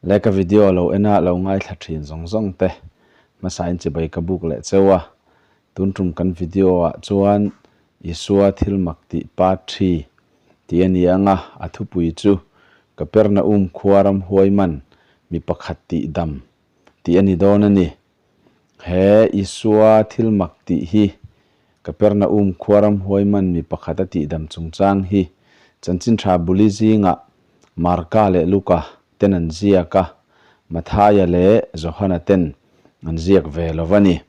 Le ka video lo en a lo ngaithla thin zawng zawng te hmasa in chibai ka buk leh cheu a, tun tum kan video ah chuan Isua thil mak tih part thi tih a ni ang a, a thupui chu Kapernaum khua ramhuai man mi pakhat tih dam tih a ni dawn a ni. He Isua thil mak tih hi Kapernaum khua ramhuai man mi pakhat a tihdam chungchang hi chanchin tha buli zingah Marka leh Luka ten an ziak a, Mathaia leh Johana ten an ziak ve lo va ni.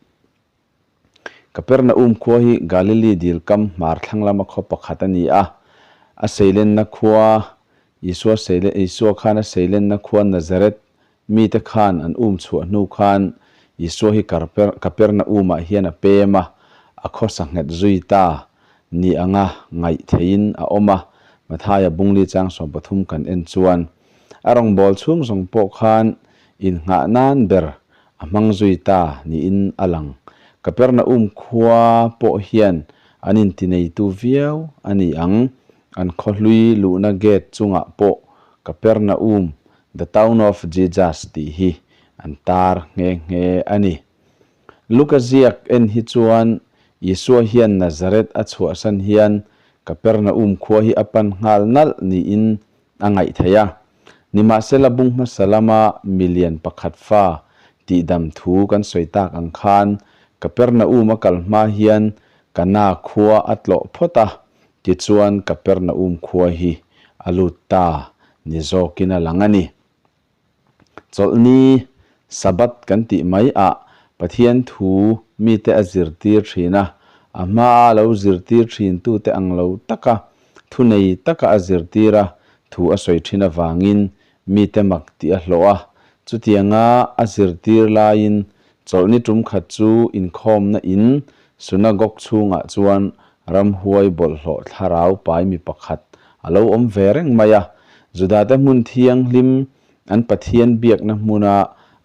Kapernaum khua hi Galili dil kam hmar thlang lama khaw pakhat a ni a, a seilenna khua Isua Isua khan a seilenna khua Nazareth Mite khan an um chhuah hnu khan Isua hi Kapernaum-ah hian a pem a, a khawsa nghet zui ta ni anga ngaih theihin a awm a, Mathaia bungli chang 13 kan en chuan a rawngbâwl chhung zawng pawh khan innghah nan ber a hmang zui ta niin a lang. Kapernaum khua pawh hian an intineitu viau a ni ang, an khawhlui luhna gate chungah pawh Kapernaum The Town of Jesus tih hi an tar nghe nghe a ni. Luka ziak en hi chuan Isua hian Nazareth a chhuahsan hian Kapernaum khua hi a pan nghal nalh niin a ngaih theih a. Nimahsela bung hmasa lama milian pakhat fa tihdam thu kan sawi tak ang khan Kapernaum a kal hma hian Kana khua a tlawh phawt a, Tichuan Kapernaum khua hi a lut ta ni zawkin a lang a ni. Chawlhni, Sabbath kan tih mai ah Pathian thu mite a zirtir thin a, a hmaa lo zirtir thin tute ang lo taka thu nei taka a zirtir a, thu a sawi thin avangin mite mak tih a hlawh a. Chutianga a zirtir laiin chawlhni tum khat chu inkhawmna in Sunagog chhungah chuan ramhuai bawlhhlawh thlarau pai mi pakhat a lo awm ve reng mai a. Judate hmun thianghlim an Pathian biakna hmuna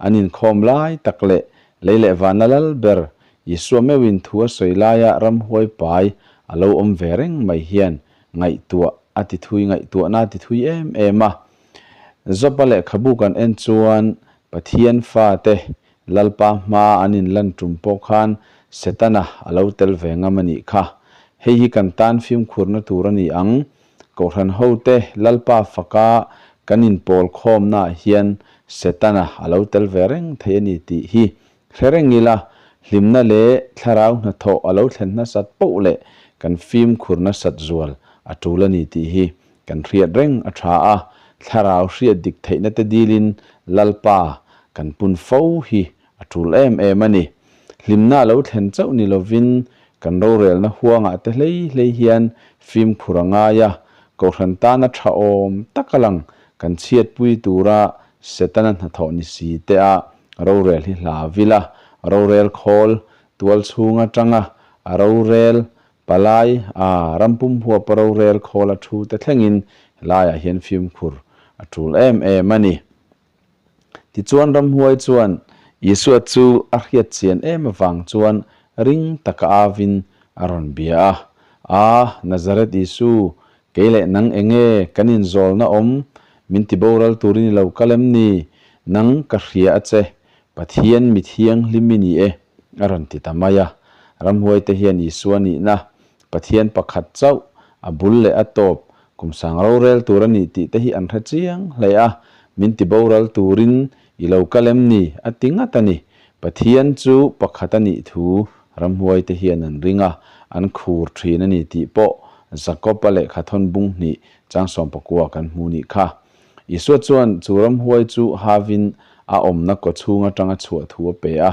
an inkhawm lai tak leh lei leh vana lal ber Isua meuhin thu a sawi laia ramhuai pai a lo awm ve reng mai hian ngaihtuah a ti thui ngaihtuahna a ti thui em em a. Job-a lehkhabu kan en chuan Pathian fate Lalpa hma an inlan tum pawh khan Setana a lo tel ve ngam a nih kha. Hei hi kan tan fimkhurna tur a ni ang. Kohhran hote Lalpa faka kan inpawl khawmnaah hian Setana a lo tel ve reng thei a ni tih hi hre reng ila, hlimna leh thlarau hnathawh a lo thlen nasat poh leh kan fimkhur nasat zual a tul a ni tih hi Kan hriat reng a tha a, thlarau hriat dik theihna te dilin Lalpa kan pun fo hi a tul em em a ni. Hlimna a lo thlen chauh ni lovin kan rorelna huangah te hlei hlei hian fimkhur a ngai a, Kohhran tana tha awm tak a lang kan chhiatpui tura Setana hnathawh ni si te a rorel hi hla vil a, rorel khawl tual chhung atanga a rorel Palai, a, rampum huap a rorel khawl a thu te thlengin helaiah hian fimkhur a tul em em a ni. Tichuan ramhuai chuan Isua chu a hriat chian em avang chuan ring taka avin a rawn bia a, A, Nazareth Isu, kei leh nang enge kan inzawlna awm? Min ti boral turin i lo kal em ni? Nang ka hria a che, Pathian mi thianghlim i ni e. A rawn ti ta mai a. Ramhuaite hian Isua nihna, Pathian pakhat chauh, a bul leh a tawp, kum sang rorel tur a nih tih te hi an hre chiang hle a, min ti boral turin i lo kal em ni? a ti ngat a ni. Pathian chu pakhat a nih thu ramhuaite hian an ring a, an khur thin a ni tih pawh Jakob-a lehkha thawn bung hnih chang 19 kan hmu nih kha. Isua chuan chu ramhuai chu havin a awmna kawchhung atanga chhuah thu a pe a.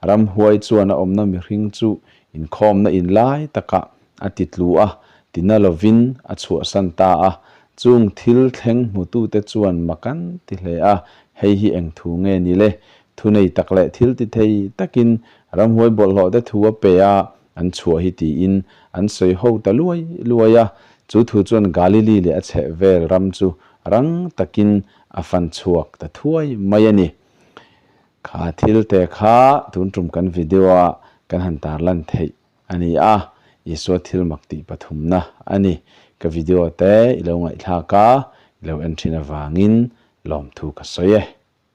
Ramhuai chuan a awmna mihring chu inkhawmna in lai takah a ti tlu a, tina lovin a chhuahsan ta a. Chung thil thleng hmutute chuan mak an ti hle a, Hei hi eng thu nge ni le? Thunei tak leh thil ti thei takin ramhuai bawlhhlawhte thu a pe a, An chhuah hi tiin an sawi ho ta luai luai a, chu thu chuan Galili leh a chheh vel ram chu rang takin a fan chhuak ta thuai mai a ni. Kha thil te kha tun tum kan video a kan han tarlan theih a ni a, Isua thil mak tih pathumna a ni. Ka video te i lo ngaihthlak a, i lo en thin avangin lawmthu ka sawi e.